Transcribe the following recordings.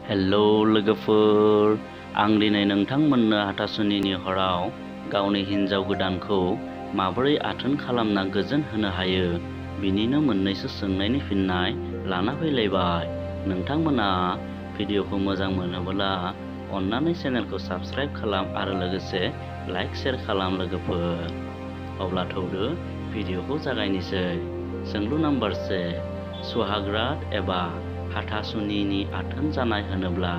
Hello लोगोफोर, आं दिनै नोंथांमोननो हाथासुनिनि हराव गावनि हिन्जाव गोदानखौ माबोरै आथोन खालामना गोजोन होनो हायो बिनिनो मोननैसो सोंनायनि फिननाय लाना फैलायबाय। नोंथांमोना भिडिअखौ मोजां मोनोब्ला अन्नानै चेनेलखौ साबस्क्राइब खालाम आरो लोगोसे लाइक शेयार खालाम लोगोफोर। अब्ला थौदो भिडिअखौ जागायनोसै। सोंलु नाम्बार 1, सुहागरात एबा हाथासुनिनि आथोन जानाय होनोब्ला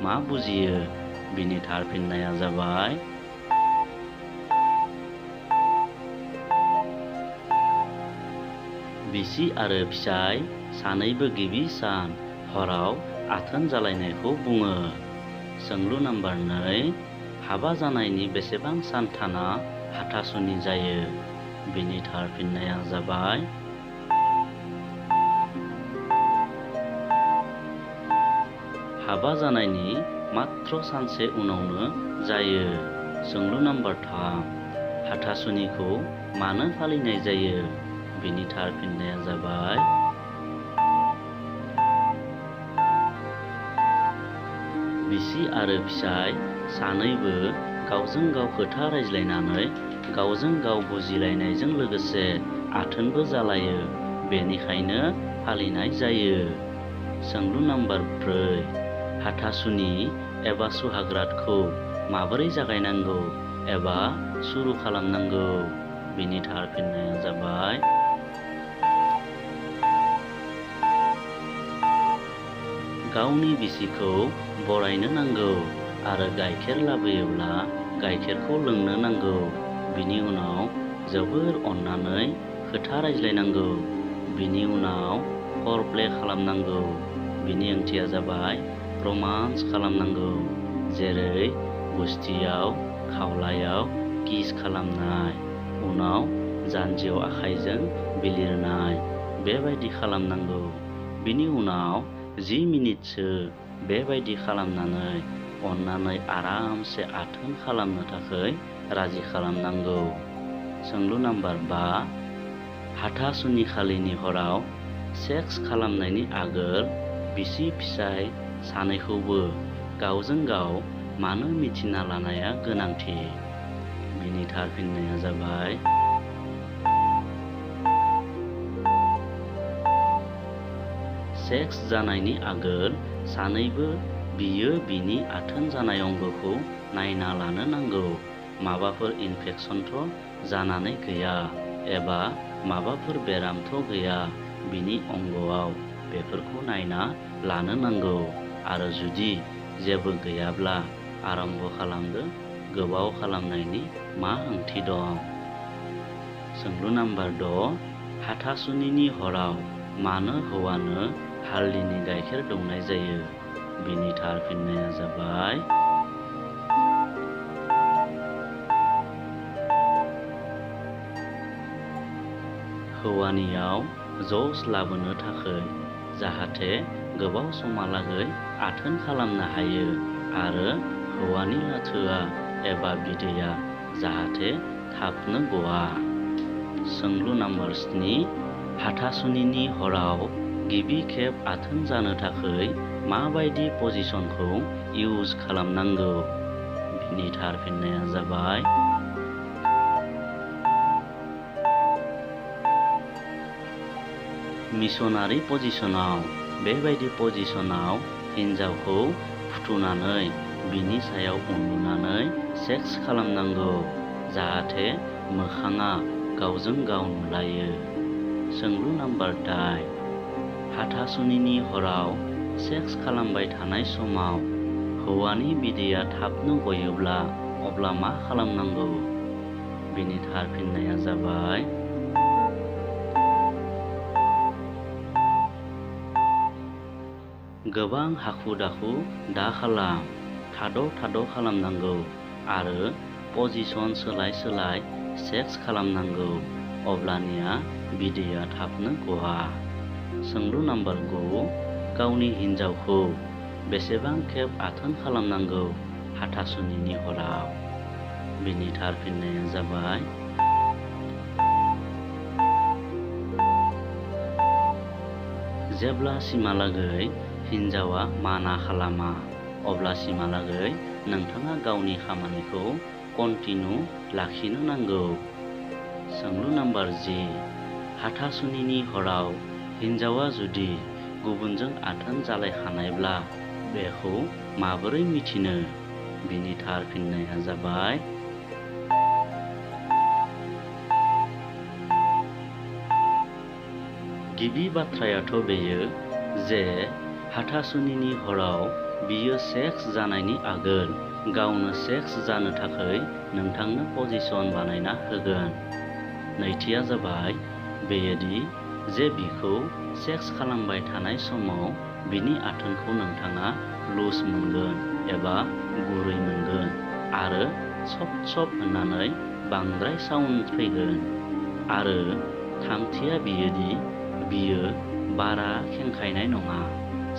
मा बुजियो? बिनि थार फिननाया जाबाय बिसि आरो फिसाय सानैबो गिबि सान हराव आथोन जालायनायखौ बुङो। सोंलु नाम्बार 2, हाबा जानायनि बेसेबां सान थाना हाथासुनि जायो? बिनि थार फिननाया जाबाय हाबा जानायनि मात्र सानसे उनावनो जायो। सोंलु नाम्बार 3, हाथासुनिखौ मानो फालिनाय जायो? बिनि थार फिननाया जाबाय बिसि आरो फिसाय सानैबो गावजों गाव खोथा रायज्लायनानै गावजों गाव बुजिलायनायजों लोगोसे आथोनबो जालायो, बेनिखायनो फालिनाय जायो। सोंलु नाम्बार 4, हाथासुनि एबा सुहागरातखौ माबोरै जागायनांगौ एबा सुरु खालामनांगौ? बिनि थार फिननाया जाबाय गावनि बिसिखौ बरायनो नांगौ आरो गाइखेर लाबोयोब्ला गाइखेरखौ लोंनो नांगौ। बिनि उनाव जोबोर अननानै खोथा रायज्लायनांगौ। बिनि उनाव फरप्ले खालामनांगौ। बिनि ओंथिया जाबाय रमान्स खालामनांगौ, जेरै गुस्थियाव खावलायाव किस खालामनाय, उनाव जानजियाव आखाइजों बिलिरनाय, बेबायदि खालामनांगौ। बिनि उनाव 10 मिनिटसो बेबायदि खालामनानै अननानै आरामसे आथोन खालामनो थाखाय राजि खालामनांगौ। सोंलु नाम्बार 5, हाथासुनि खालिनि हराव सेक्स खालामनायनि आगोल बिसि फिसाय सानैखौबो गावजों गाव मानो मिथिना लानाया गोनांथि? बिनि थार फिननाया जाबाय सेक्स जानायनि आगोल सानैबो बियो बिनि आथोन जानाय अंगखौ नायना लानो नांगौ। माबाफोर इनफेकसनथ' जानानै गैया एबा माबाफोर बेरामथ' गैया बिनि अंगआव, बेफोरखौ नायना लानो नांगौ आरो जुदि जेबो गैयाब्ला आरम्भ खालामदो। गोबाव खालामनायनि मा ओंथि दं? सोंलु नाम्बार 6, हाथासुनिनि हराव मानो हौवानो हालदिनि गाइखेर दौनाय जायो? बिनि थार फिननाया जाबाय हौवानियाव जस लाबोनो थाखाय, जाहाथे गोबाव समहालागै आथोन खालामनो हायो आरो हौवानि लाथोआ एबा बिदैया जाहाथे थाबनो गवा। सोंलु नाम्बार 7, हाथासुनिनि हराव गिबि खेब आथोन जानो थाखाय माबायदि पजिसनखौ इउज खालामनांगौ? बिनि थार फिननाया जाबाय मिशनारि पजिसनाव। बेबायदि पजिसनाव हिन्जावखौ फुथुनानै बिनि सायाव उन्दुनानै सेक्स खालामनांगौ, जाहाथे मोखाङा गावजों गाव नुलायो। सोंलु नाम्बार 8, हाथासुनिनि हराव सेक्स खालामबाय थानाय समाव हौवानि बिदैया थाबनो गयोब्ला अब्ला मा खालामनांगौ? बिनि थार फिननाया जाबाय गोबां हाखु-दाखु दा खालाम, थाद' खालामनांगौ आरो पजिसन सोलाय सोलाय सेक्स खालामनांगौ, अब्लानिया बिदैया थाबनो गवा। सोंलु नाम्बार 9, गावनि हिन्जावखौ बेसेबां खेब आथोन खालामनांगौ हाथासुनिनि हराव? बिनि थार फिननाया जाबाय जेब्ला सिमालागै हिन्जावा माना खालामा अब्लासिमहालागै नोंथाङा गावनि खामानिखौ कन्टिनिउ लाखिनो नांगौ। सोंलु नाम्बार 10 हाथासुनिनि हराव हिन्जावा जुदि गुबुनजों आथोन जालायखानायब्ला बेखौ माबोरै मिथिनो? बिनि थार फिननाया जाबाय गिबि बाथ्रायाथ' बेयो जे हाथासुनिनि हराव बियो सेक्स जानायनि आगोल गावनो सेक्स जानो थाखाय नोंथांनो पजिसन बानायना होगोन। नैथिया जाबाय बेयोदि जे बिखौ सेक्स खालामबाय थानाय समाव बिनि आथोनखौ नोंथाङा लुज मोनगोन एबा गुरै मोनगोन आरो सब होननानै बांद्राय साउन्ड फैगोन। आरो थामथिया बियोदि बियो बारा खेंखायनाय नङा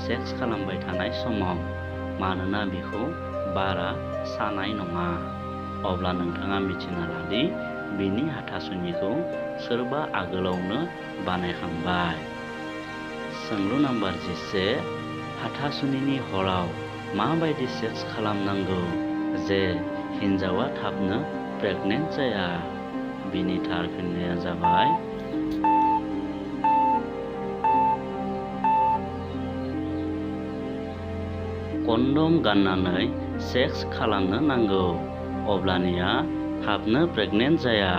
सेक्स खालामबाय थानाय समाव, मानोना बिखौ बारा सानाय नङा। अब्ला नोंथाङा मिथिना लादि बिनि हाथासुनिखौ सोरबा आगोलावनो बानायखांबाय। सोंलु नाम्बार 11 हाथासुनिनि हराव माबायदि सेक्स खालामनांगौ जे हिन्जावा थाबनो प्रेगनेन्ट जाया? बिनि थार फिननाया जाबाय कन्डम गाननानै सेक्स खालामनो नांगौ अब्लानिया थाबनो प्रेगनेन्ट जाया।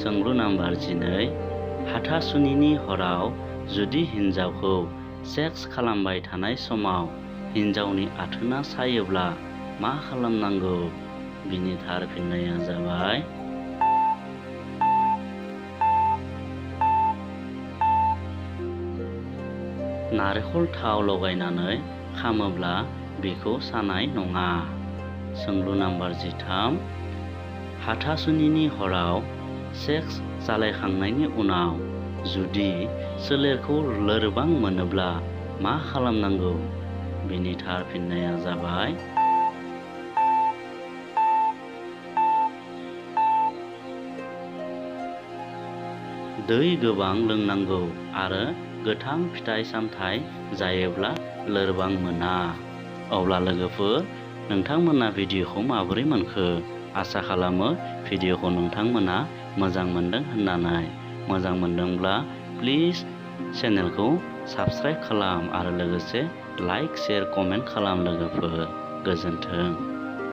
सोंलु नाम्बार 12 हाथासुनिनि हराव जुदि हिन्जावखौ सेक्स खालामबाय थानाय समाव हिन्जावनि आथोना सायोब्ला मा खालामनांगौ? बिनि थार फिननाया जाबाय नारेंखल थाव लगायनानै खामोब्ला बेखौ सानाय नङा। सोंलु नाम्बार 13 हाथासुनिनि हराव सेक्स जालायखांनायनि उनाव जुदि सोलेरखौ लोरबां मोनोब्ला मा खालामनांगौ? बिनि थार फिननाया जाबाय दै गोबां लोंनांगौ आरो गोथां फिथाइ सामथाइ जायोब्ला लोरबां मोना। अब्ला लोगोफोर नोंथांमोना भिडिअखौ माबोरै मोनखो? आसा खालामो भिडिअखौ नोंथांमोना मोजां मोनदों होननानै। मोजां मोनदोंब्ला प्लिज चेनेलखौ साबस्क्राइब खालाम आरो लोगोसे लाइक शेयार कमेन्ट खालाम लोगोफोर। गोजोन्थों।